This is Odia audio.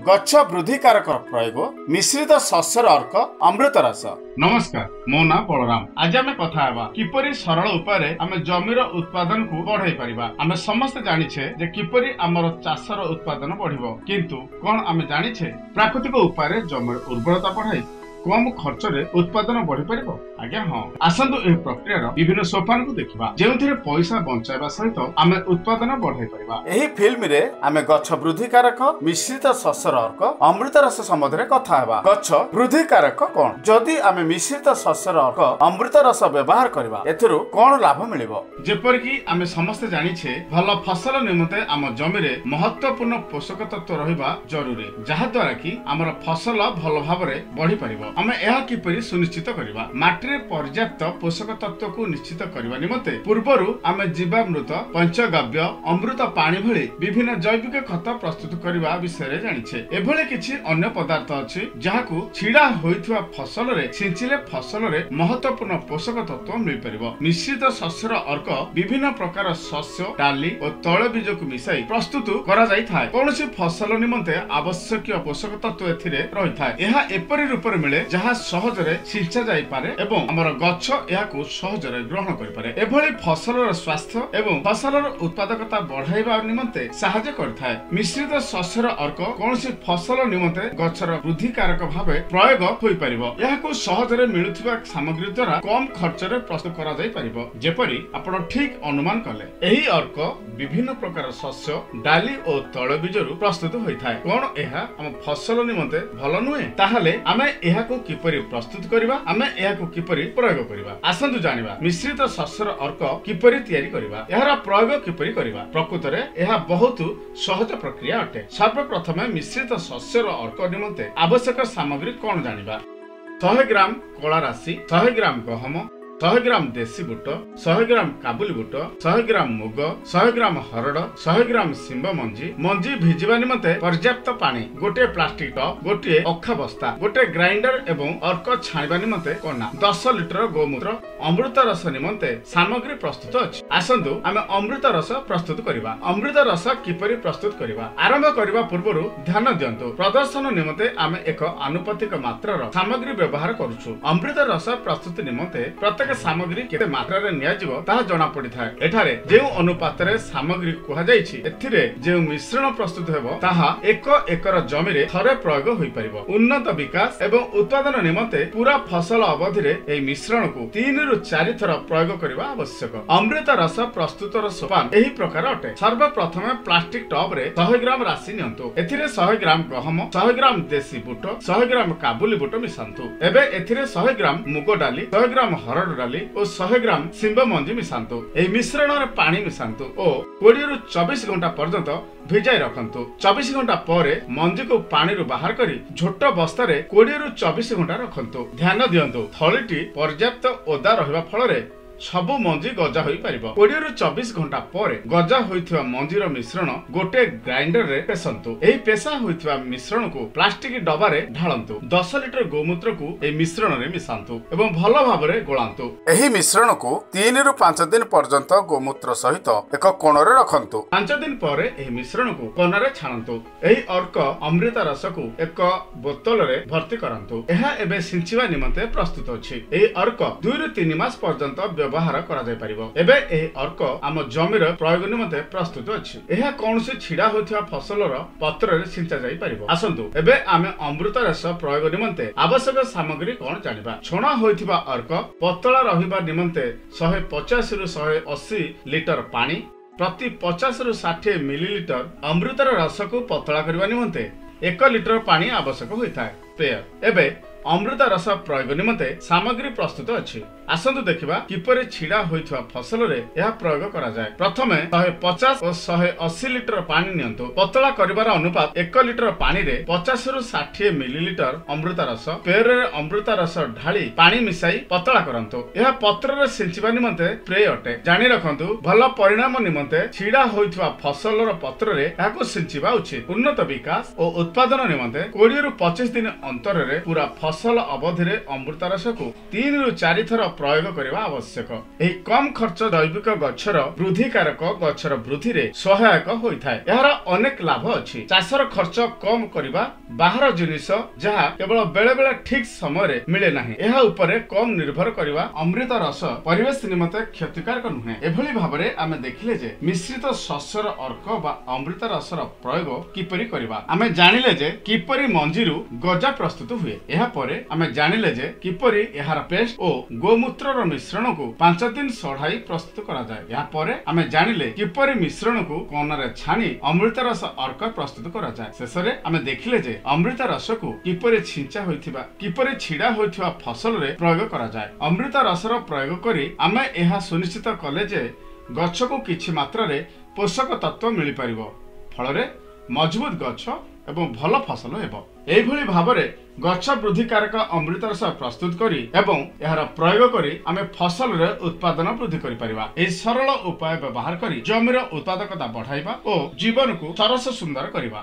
ଗଛ ବୃଦ୍ଧିକାରକର ପ୍ରୟୋଗ, ମିଶ୍ରିତ ଶସ୍ୟର ଅର୍କ, ଅମୃତ ରସ। ନମସ୍କାର, ମୋ ନାଁ ବଳରାମ। ଆଜି ଆମେ କଥା ହେବା କିପରି ସରଳ ଉପାୟରେ ଆମେ ଜମିର ଉତ୍ପାଦନକୁ ବଢାଇ ପାରିବା। ଆମେ ସମସ୍ତେ ଜାଣିଛେ ଯେ କିପରି ଆମର ଚାଷର ଉତ୍ପାଦନ ବଢିବ, କିନ୍ତୁ କଣ ଆମେ ଜାଣିଛେ ପ୍ରାକୃତିକ ଉପାୟରେ ଜମିର ଉର୍ବରତା ବଢାଇ କମ ଖର୍ଚ୍ଚରେ ଉତ୍ପାଦନ ବଢିପାରିବ? ଆଜ୍ଞା ହଁ। ଆସନ୍ତୁ ଏହି ପ୍ରକ୍ରିୟାର ବିଭିନ୍ନ ସୋପାନକୁ ଦେଖିବା, ଯେଉଁଥିରେ ପଇସା ବଞ୍ଚାଇବା ସହିତ ଆମେ ଉତ୍ପାଦନ ବଢାଇ ପାରିବା। ଏହି ଫିଲ୍ମରେ ଆମେ ଗଛ ବୃଦ୍ଧିକାରକ, ମିଶ୍ରିତ ଶସ୍ୟର ଅର୍କ, ଅମୃତ ରସ ସମ୍ବନ୍ଧରେ କଥା ହେବା। ଗଛ ବୃଦ୍ଧିକାରକ କଣ? ଯଦି ଆମେ ମିଶ୍ରିତ ଶସ୍ୟର ଅର୍କ, ଅମୃତ ରସ ବ୍ୟବହାର କରିବା, ଏଥିରୁ କଣ ଲାଭ ମିଳିବ? ଯେପରିକି ଆମେ ସମସ୍ତେ ଜାଣିଛେ, ଭଲ ଫସଲ ନିମନ୍ତେ ଆମ ଜମିରେ ମହତ୍ୱପୂର୍ଣ୍ଣ ପୋଷକ ତତ୍ତ୍ୱ ରହିବା ଜରୁରୀ, ଯାହା ଦ୍ୱାରା କି ଆମର ଫସଲ ଭଲ ଭାବରେ ବଢି ପାରିବ। ଆମେ ଏହା କିପରି ସୁନିଶ୍ଚିତ କରିବା? ମାଟିରେ ପର୍ଯ୍ୟାପ୍ତ ପୋଷକ ତତ୍ତ୍ୱକୁ ନିଶ୍ଚିତ କରିବା ନିମନ୍ତେ ପୂର୍ବରୁ ଆମେ ଜୀବାମୃତ, ପଞ୍ଚଗବ୍ୟ, ଅମୃତ ପାଣି ଭଳି ବିଭିନ୍ନ ଜୈବିକ ଖତ ପ୍ରସ୍ତୁତ କରିବା ବିଷୟରେ ଜାଣିଛେ। ଏଭଳି କିଛି ଅନ୍ୟ ପଦାର୍ଥ ଅଛି ଯାହାକୁ ଛିଡା ହୋଇଥିବା ଫସଲରେ ଛିଞ୍ଚିଲେ ଫସଲରେ ମହତ୍ୱପୂର୍ଣ୍ଣ ପୋଷକ ତତ୍ତ୍ୱ ମିଳିପାରିବ। ମିଶ୍ରିତ ଶସ୍ୟର ଅର୍କ ବିଭିନ୍ନ ପ୍ରକାର ଶସ୍ୟ, ଡାଲି ଓ ତୈଳବୀଜକୁ ମିଶାଇ ପ୍ରସ୍ତୁତ କରାଯାଇଥାଏ। କୌଣସି ଫସଲ ନିମନ୍ତେ ଆବଶ୍ୟକୀୟ ପୋଷକ ତତ୍ତ୍ୱ ଏଥିରେ ରହିଥାଏ। ଏହା ଏପରି ରୂପରେ ମିଳେ ଯାହା ସହଜରେ ସିଞ୍ଚା ଯାଇପାରେ ଏବଂ ଆମର ଗଛ ଏହାକୁ ସହଜରେ ଗ୍ରହଣ କରିପାରେ। ଏଭଳି ଫସଲର ସ୍ୱାସ୍ଥ୍ୟ ଏବଂ ଫସଲର ଉତ୍ପାଦକତା ବଢାଇବା ନିମନ୍ତେ ସାହାଯ୍ୟ କରିଥାଏ। ମିଶ୍ରିତ ଶସ୍ୟର ଅର୍କ କୌଣସି ଫସଲ ନିମନ୍ତେ ଗଛର ବୃଦ୍ଧିକାରକ ଭାବେ ପ୍ରୟୋଗ ହୋଇପାରିବ। ଏହାକୁ ସହଜରେ ମିଳୁଥିବା ସାମଗ୍ରୀ ଦ୍ୱାରା କମ ଖର୍ଚ୍ଚରେ ପ୍ରସ୍ତୁତ କରାଯାଇ ପାରିବ। ଯେପରି ଆପଣ ଠିକ ଅନୁମାନ କଲେ, ଏହି ଅର୍କ ବିଭିନ୍ନ ପ୍ରକାର ଶସ୍ୟ, ଡାଲି ଓ ତୈଳବୀଜରୁ ପ୍ରସ୍ତୁତ ହୋଇଥାଏ। କଣ ଏହା ଆମ ଫସଲ ନିମନ୍ତେ ଭଲ ନୁହେଁ? ତାହେଲେ ଆମେ ଏହାକୁ କିପରି ପ୍ରସ୍ତୁତ କରିବା, ଆମେ ଏହାକୁ କିପରି ପ୍ରୟୋଗ କରିବା, ଆସନ୍ତୁ ଜାଣିବା। ମିଶ୍ରିତ ଶସ୍ୟର ଅର୍କ କିପରି ତିଆରି କରିବା, ଏହାର ପ୍ରୟୋଗ କିପରି କରିବା। ପ୍ରକୃତରେ ଏହା ବହୁତ ସହଜ ପ୍ରକ୍ରିୟା ଅଟେ। ସର୍ବପ୍ରଥମେ ମିଶ୍ରିତ ଶସ୍ୟର ଅର୍କ ନିମନ୍ତେ ଆବଶ୍ୟକ ସାମଗ୍ରୀ କଣ ଜାଣିବା। 100 ଗ୍ରାମ କଳା ରାଶି, 100 ଗ୍ରାମ ଗହମ, 100 ଗ୍ରାମ ଦେଶୀ ବୁଟ, 100 ଗ୍ରାମ କାବୁଲି ବୁଟ, 100 ଗ୍ରାମ ମୁଗ, 100 ଗ୍ରାମ ହରଡ଼, 100 ଗ୍ରାମ ଶିମ୍ବ ମଞ୍ଜି, ମଞ୍ଜି ଭିଜିବା ନିମନ୍ତେ ପର୍ଯ୍ୟାପ୍ତ ପାଣି, ଗୋଟିଏ ପ୍ଲାଷ୍ଟିକ ଟପ୍, ଗୋଟିଏ ଅଖା ବସ୍ତା, ଗୋଟିଏ ଗ୍ରାଇଣ୍ଡର ଏବଂ ଅର୍କ ଛାଣିବା ନିମନ୍ତେ କନା, 10 ଲିଟର ଗୋମୂତ୍ର। ଅମୃତ ରସ ନିମନ୍ତେ ସାମଗ୍ରୀ ପ୍ରସ୍ତୁତ ଅଛି। ଆସନ୍ତୁ ଆମେ ଅମୃତ ରସ ପ୍ରସ୍ତୁତ କରିବା। ଅମୃତ ରସ କିପରି ପ୍ରସ୍ତୁତ କରିବା? ଆରମ୍ଭ କରିବା ପୂର୍ବରୁ ଧ୍ୟାନ ଦିଅନ୍ତୁ, ପ୍ରଦର୍ଶନ ନିମନ୍ତେ ଆମେ ଏକ ଆନୁପାତିକ ମାତ୍ରାର ସାମଗ୍ରୀ ବ୍ୟବହାର କରୁଛୁ। ଅମୃତ ରସ ପ୍ରସ୍ତୁତି ନିମନ୍ତେ ପ୍ରତ୍ୟେକ ସାମଗ୍ରୀ କେତେ ମାତ୍ରାରେ ନିଆଯିବ ତାହା ଜଣା ପଡିଥାଏ। ଏଠାରେ ଯେଉଁ ଅନୁପାତରେ ସାମଗ୍ରୀ କୁହାଯାଇଛି, ଏଥିରେ ଯେଉଁ ମିଶ୍ରଣ ପ୍ରସ୍ତୁତ ହେବ ତାହା 1 ଏକର ଜମିରେ ଥରେ ପ୍ରୟୋଗ ହୋଇପାରିବ। ଉନ୍ନତ ବିକାଶ ଏବଂ ଉତ୍ପାଦନ ନିମନ୍ତେ ପୁରା ଫସଲ ଅବଧିରେ ଏହି ମିଶ୍ରଣକୁ 3ରୁ 4 ଥର ପ୍ରୟୋଗ କରିବା ଆବଶ୍ୟକ। ଅମୃତ ରସ ପ୍ରସ୍ତୁତର ସୋପାନ ଏହି ପ୍ରକାର ଅଟେ। ସର୍ବପ୍ରଥମେ ପ୍ଲାଷ୍ଟିକ ଟବରେ 100 ଗ୍ରାମ ରାଶି ନିଅନ୍ତୁ। ଏଥିରେ 100 ଗ୍ରାମ ଗହମ, 100 ଗ୍ରାମ ଦେଶୀ ବୁଟ, 100 ଗ୍ରାମ କାବୁଲି ବୁଟ ମିଶାନ୍ତୁ। ଏବେ ଏଥିରେ 100 ଗ୍ରାମ ମୁଗ ଡାଲି, 100 ଗ୍ରାମ ହରଡ଼ ଡାଲି ଓ 100 ଗ୍ରାମ ଶିମ୍ବ ମଞ୍ଜି ମିଶାନ୍ତୁ। ଏହି ମିଶ୍ରଣରେ ପାଣି ମିଶାନ୍ତୁ ଓ 20ରୁ 24 ଘଣ୍ଟା ପର୍ଯ୍ୟନ୍ତ ଭିଜାଇ ରଖନ୍ତୁ। 24 ଘଣ୍ଟା ପରେ ମଞ୍ଜିକୁ ପାଣିରୁ ବାହାର କରି ଝୋଟ ବସ୍ତାରେ 20ରୁ 24 ଘଣ୍ଟା ରଖନ୍ତୁ। ଧ୍ୟାନ ଦିଅନ୍ତୁ, ଥଳିଟି ପର୍ଯ୍ୟାପ୍ତ ଓଦା ରହିବା ଫଳରେ ସବୁ ମଞ୍ଜି ଗଜା ହୋଇପାରିବ। 20ରୁ 24 ଘଣ୍ଟା ପରେ ଗଜା ହୋଇଥିବା ମଞ୍ଜିର ମିଶ୍ରଣ ଗୋଟେ ଗ୍ରାଇଣ୍ଡରରେ ପେଶନ୍ତୁ। ଏହି ପେଶା ହୋଇଥିବା ମିଶ୍ରଣକୁ ପ୍ଲାଷ୍ଟିକ ଡବାରେ ଢାଳନ୍ତୁ। 10 ଲିଟର ଗୋମୂତ୍ରକୁ ଏହି ମିଶ୍ରଣରେ ମିଶାନ୍ତୁ ଏବଂ ଭଲ ଭାବରେ ଗୋଳାନ୍ତୁ। ଏହି ମିଶ୍ରଣକୁ 3ରୁ 5 ଦିନ ପର୍ଯ୍ୟନ୍ତ ଗୋମୂତ୍ର ସହିତ ଏକ କୋଣରେ ରଖନ୍ତୁ। 5 ଦିନ ପରେ ଏହି ମିଶ୍ରଣକୁ କନାରେ ଛାଣନ୍ତୁ। ଏହି ଅର୍କ ଅମୃତ ରସକୁ ଏକ ବୋତଲରେ ଭର୍ତ୍ତି କରନ୍ତୁ। ଏହା ଏବେ ସିଞ୍ଚିବା ନିମନ୍ତେ ପ୍ରସ୍ତୁତ ଅଛି। ଏହି ଅର୍କ 2ରୁ 3 ମାସ ପର୍ଯ୍ୟନ୍ତ ବ୍ୟବହାର କରାଯାଇପାରିବ। ଏବେ ଏହି ଅର୍କ ଆମ ଜମିର ପ୍ରୟୋଗ ନିମନ୍ତେ ପ୍ରସ୍ତୁତ ଅଛି। ଏହା କୌଣସି ଛିଡା ହୋଇଥିବା ଫସଲର ପତ୍ରରେ ସିଞ୍ଚା ଯାଇପାରିବ। ଆସନ୍ତୁ ଏବେ ଆମେ ଅମୃତ ରସ ପ୍ରୟୋଗ ନିମନ୍ତେ ଆବଶ୍ୟକ ସାମଗ୍ରୀ କଣ ଜାଣିବା। ଛଣା ହୋଇଥିବା ଅର୍କ ପତଳା ରହିବା ନିମନ୍ତେ 150ରୁ 180 ଲିଟର ପାଣି, ପ୍ରତି 50ରୁ 60 ମିଲିଲିଟର ଅମୃତର ରସକୁ ପତଳା କରିବା ନିମନ୍ତେ 1 ଲିଟର ପାଣି ଆବଶ୍ୟକ ହୋଇଥାଏ। ପେୟ। ଏବେ ଅମୃତ ରସ ପ୍ରୟୋଗ ନିମନ୍ତେ ସାମଗ୍ରୀ ପ୍ରସ୍ତୁତ ଅଛି। ଆସନ୍ତୁ ଦେଖିବା କିପରି ଛିଡା ହୋଇଥିବା ଫସଲରେ ଏହା ପ୍ରୟୋଗ କରାଯାଏ। ପ୍ରଥମେ 150 ଓ 180 ଲିଟର ପାଣି ନିଅନ୍ତୁ। ପତଳା କରିବାର ଅନୁପାତ 1 ଲିଟର ପାଣିରେ 50ରୁ 60 ମିଲିଲିଟର ଅମୃତ ରସ, ପେୟରେ ଅମୃତ ରସ ଢାଳି ପାଣି ମିଶାଇ ପତଳା କରନ୍ତୁ। ଏହା ପତ୍ରରେ ସିଞ୍ଚିବା ନିମନ୍ତେ ସ୍ପ୍ରେ ଅଟେ। ଜାଣି ରଖନ୍ତୁ, ଭଲ ପରିଣାମ ନିମନ୍ତେ ଛିଡା ହୋଇଥିବା ଫସଲର ପତ୍ରରେ ଏହାକୁ ସିଞ୍ଚିବା ଉଚିତ। ଉନ୍ନତ ବିକାଶ ଓ ଉତ୍ପାଦନ ନିମନ୍ତେ 20ରୁ 25 ଦିନ ଅନ୍ତରରେ ପୁରା ଫସଲ ଅବଧିରେ ଅମୃତ ରସକୁ 3ରୁ 4 ଥର ପ୍ରୟୋଗ କରିବା ଆବଶ୍ୟକ। ଏହି କମ ଖର୍ଚ୍ଚ ଜୈବିକ ଗଛର ବୃଦ୍ଧିକାରକ ଗଛର ବୃଦ୍ଧିରେ ସହାୟକ ହୋଇଥାଏ। ଏହାର ଅନେକ ଲାଭ ଅଛି। ଚାଷର ଖର୍ଚ୍ଚ କମ କରିବା, ବାହାର ଜିନିଷ ଯାହା କେବଳ ବେଳେ ବେଳେ ଠିକ ସମୟରେ ମିଳେ ନାହିଁ, ଏହା ଉପରେ କମ ନିର୍ଭର କରିବା। ଅମୃତ ରସ ପରିବେଶ ନିମନ୍ତେ କ୍ଷତିକାରକ ନୁହେଁ। ଏଭଳି ଭାବରେ ଆମେ ଦେଖିଲେ ଯେ ମିଶ୍ରିତ ଶସ୍ୟର ଅର୍କ ବା ଅମୃତ ରସର ପ୍ରୟୋଗ କିପରି କରିବା। ଆମେ ଜାଣିଲେ ଯେ କିପରି ମଞ୍ଜିରୁ ଗଜା ପ୍ରସ୍ତୁତ ହୁଏ। ଏହାପରେ ଆମେ ଜାଣିଲେ ଯେ କିପରି ଏହାର ପେଷ୍ଟ ଓ ଗୋମୂତ୍ରର ମିଶ୍ରଣକୁ 5 ଦିନ ସଢ଼ାଇ ପ୍ରସ୍ତୁତ କରାଯାଏ। ଏହାପରେ ଆମେ ଜାଣିଲେ କିପରି ମିଶ୍ରଣକୁ କନାରେ ଛାଣି ଅମୃତ ରସ ଅର୍କ ପ୍ରସ୍ତୁତ କରାଯାଏ। ଶେଷରେ ଆମେ ଦେଖିଲେ ଯେ ଅମୃତ ରସକୁ କିପରି ଛିଞ୍ଚା ହୋଇଥିବା, କିପରି ଛିଡା ହୋଇଥିବା ଫସଲରେ ପ୍ରୟୋଗ କରାଯାଏ। ଅମୃତ ରସର ପ୍ରୟୋଗ କରି ଆମେ ଏହା ସୁନିଶ୍ଚିତ କଲେ ଯେ ଗଛକୁ କିଛି ମାତ୍ରାରେ ପୋଷକ ତତ୍ତ୍ୱ ମିଳିପାରିବ, ଫଳରେ ମଜବୁତ ଗଛ ଏବଂ ଭଲ ଫସଲ ହେବ। ଏଇଭଳି ଭାବରେ ଗଛ ବୃଦ୍ଧିକାରକ ଅମୃତ ରସ ପ୍ରସ୍ତୁତ କରି ଏବଂ ଏହାର ପ୍ରୟୋଗ କରି ଆମେ ଫସଲରେ ଉତ୍ପାଦନ ବୃଦ୍ଧି କରିପାରିବା। ଏହି ସରଳ ଉପାୟ ବ୍ୟବହାର କରି ଜମିର ଉତ୍ପାଦକତା ବଢାଇବା ଓ ଜୀବନକୁ ସରସ ସୁନ୍ଦର କରିବା।